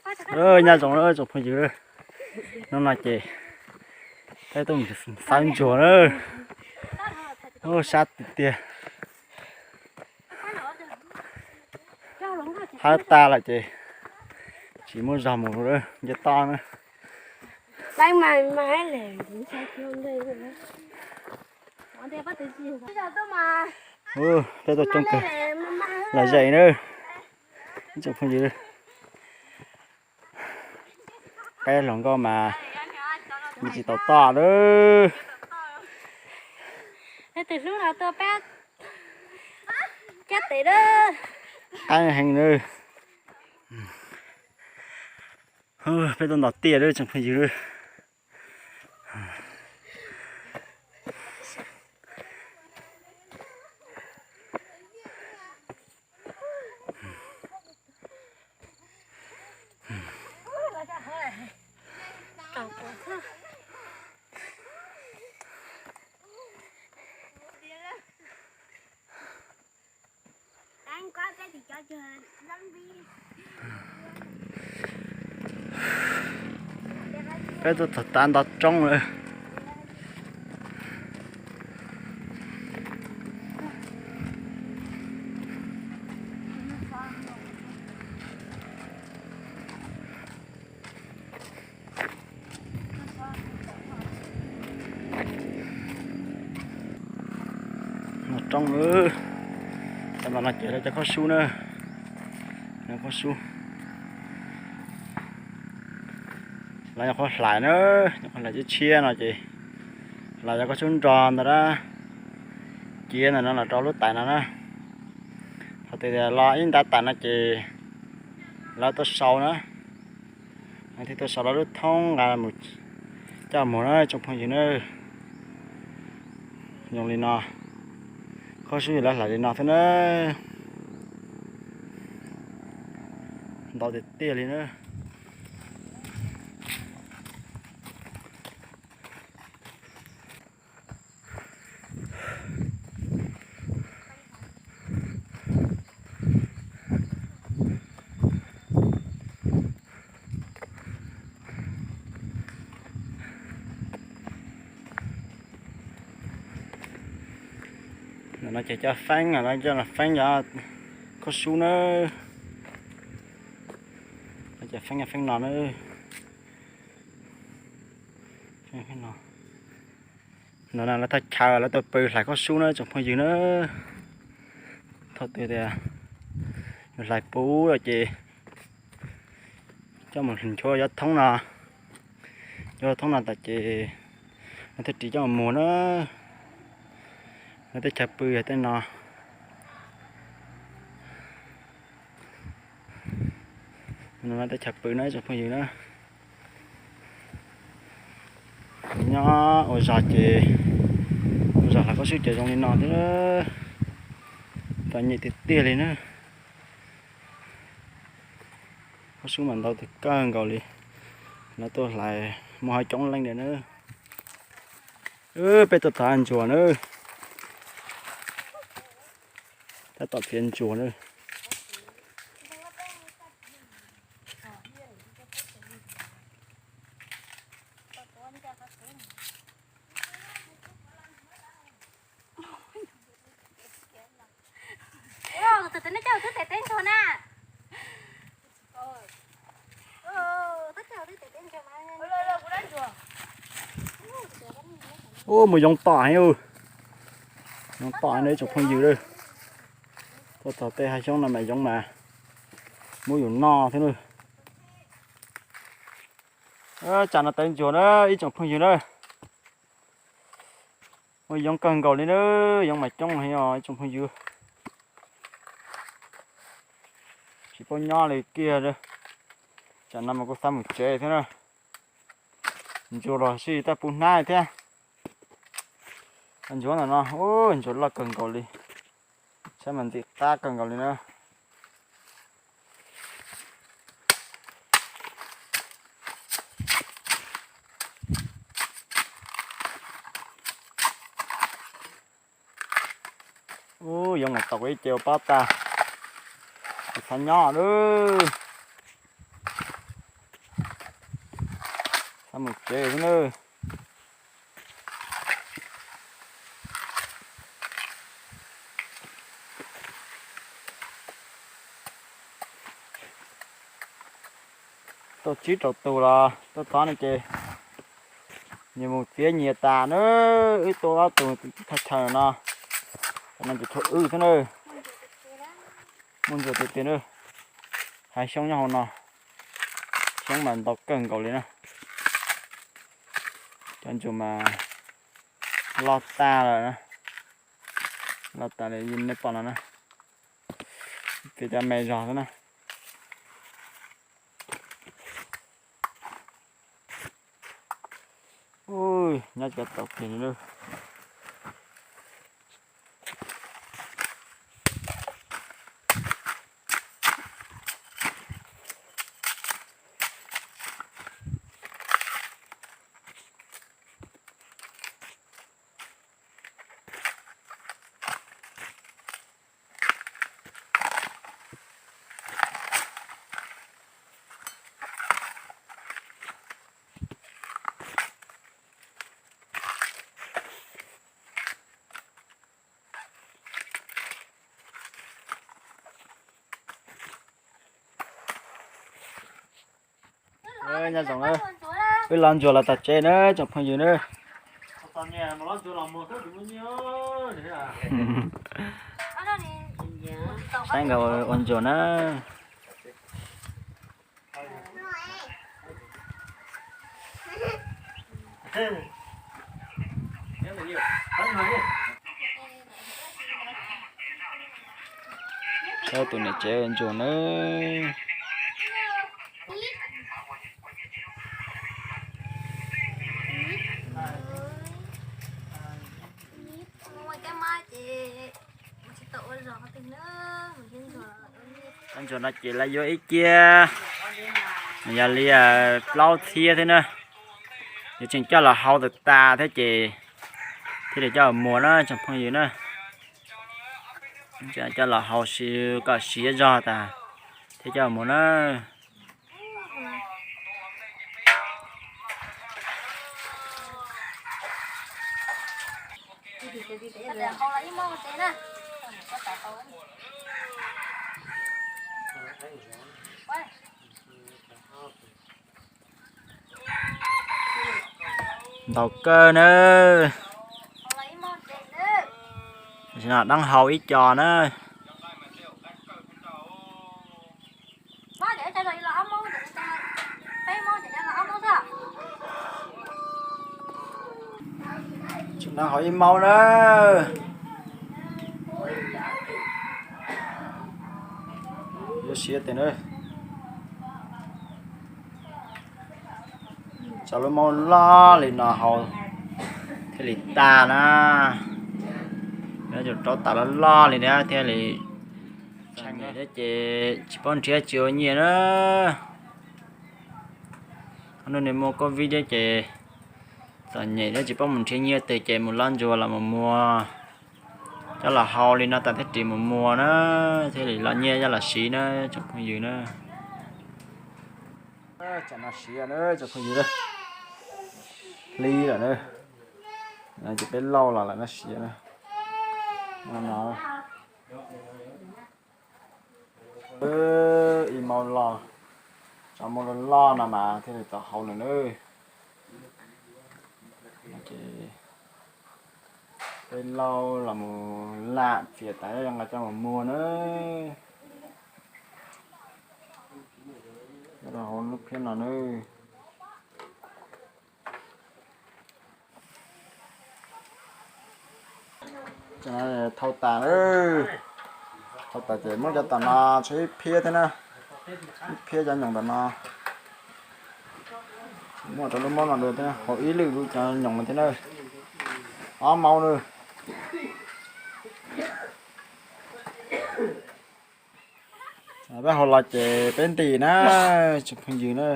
Nyob zoo tsoom phooj ywg, hnub no ces peb tuaj mus xawb ntsuag na. Sab tiag tiag. Hawb tag lawm ces tsis muaj zog mus nce toj na. Peb tuaj coob kawg, lom zem na tsoom phooj ywg. Peb hluas nkauj mas tsis tau toj lawm. Qab heev na. Peb tuaj nto tiaj lawm tsoom phooj ywg. Peb tuaj txog tav nto roob lawm. Nto roob lawm. Cov no ces lawv cov khaub sub na. Khaub sub, lawv nyuam qhuav hlais na, nyuam qhuav hlais tshiab tshiab no ces hlais cov khaub sub nrog ntawd na, ciav ntawm no los rau lub tais no na. Thaum twg los ib ntab tais no ces lawv tuaj sau na. Thiaj tuaj sau lawv lub thoob nqa mus coj mus na tsoom phooj ywg na. Zoo li no, khaub sub yog lawv hlais li no thiab na. Ntau tiag tiag li na. No ces cov feeb, cov feeb yog khaub sub na. Cov feeb, feeb no na. No lawv thaj chaw lawv tuaj pw hlais khaub sub na tsoom phooj ywg na. Thaum twg tias yus hlais puv lawm ces coj mus nchuav cov thoob no, cov thoob no tas ces lawv thiaj ris coj mus muag na. Lawv tej chaw pw yog tej no. Tej chaw pw na tsoom phooj ywg na. Nyob ua zog ces, ua zog hlais khaub sub ces zoo li no thiab. Txom nyem tiag tiag li na. Khaub sub mas ntau tiag kawg nkaus li. Lawv tuaj hlais muaj hauv coob leej li na. Peb tuaj thov ntsuag na. Tab tom txiav ntsuag na. Ub, mus yoov tom heev. Yoov tom heev ib tsoom phooj ywg. Tuaj txog tej hav xyoob no mas yoov mas muab yus noj thiab na. Tsam no tev ntsuag na ib tsoom phooj ywg na. Ua yoov kawg nkaus li na, yoov mas coob heev os ib tsoom phooj ywg. Tsis paub nyob li kiag. Tsam no mas kuj xav mus tsev thiab na. Ntsuag los sij taj pub hnab thiab. Ntsuag ntawm no, ub, ntsuag loj kawg nkaus li. Saib mas ntxim qab kawg nkaus li na. Ub, yoov mas tau ib ce ua pob tag. Xav nyob lawm. Mus tsev xwb nawb. Tuaj tsib rau tus los tuaj txog no ces nyias mus txiav nyias tas na. Wb tuaj ob tug thaj chaw no, cov no ces tshuav wb xwb na. Muaj ntsuag tiag tiag na. Hav xyoob nyob hauv no, xyoob mas ntau kawg nkaus li na. Cov ntsuag mas loj tag lawm na, loj tas li nej pom no na, txiav cov me zog xwb na. Nyob cov tau kiag li lawm. Nyob zoo na, wb los ntsuag los tom tsev na tsoom phooj ywg na. Saib nkawd ua ntsuag na. Saib tus niam tsev ua ntsuag na. Cov ntsuag no ces lawv yuav ib kiag, yog li plaub txhiab thiab na. Yuav tseem coj los hau tas tas thiab ces thiaj li coj los muag na tsoom phooj ywg na. Coj los hau kom siav zog tas thiab coj los muag na. Ntau kawg nawb. Tam sim no deev hau ib co na. Tseem deev hau ib maub na. Yuav siav tes na. Tso lub maub loj li no hau thiaj li tag na. Yuav tsum rau tas loj loj li thiab thiaj li tshee thiab ces tsis paub nrhiav tsis ua nyiaj na. Hnub no muaj covid thiab ces txom nyem thiab tsis paub mus nrhiav nyiaj twg ces mus lov ntsuag los mus muag. Coj los hau li no tas thiaj ris mus muag na, thiaj li los nyiaj coj los siv na tsoom phooj ywg na. Tam no siav na tsoom phooj ywg na, hli lawm na, ces peb lauj los lawm no siav na. Ib maub loj, tso maub loj loj no mas thiaj li tau hau nws na. Peb lauj los mus lam txiav tas zoo nqa coj mus muag na. Coj los hau lub phiab no na. Thau tas, thau tas ces muab cov tom no tshuav ib phiab thiab na, ib phiab cov nyoos tom no. Muab rau lub maub no dua thiab, hau ib lwm lub cov nyoos no thiab na. Ob maub na. Peb hau los ces peb ntim na, tsoom phooj ywg na.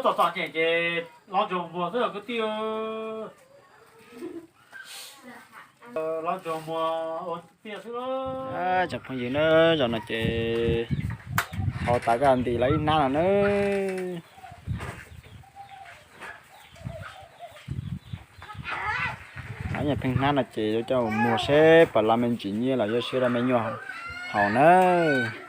Txom txom nyem ces lov ntsuag muag xwb kwv tij. Lov ntsuag muag ua tiag xwb. Tsoom phooj ywg na, zaum no ces hau tas koj ntim los ib hnab no na. Nyiaj pheej hnab no ces yuav coj mus muag seb puas los me ntsis nyiaj los yuav siab rau me nyuam haus nawb.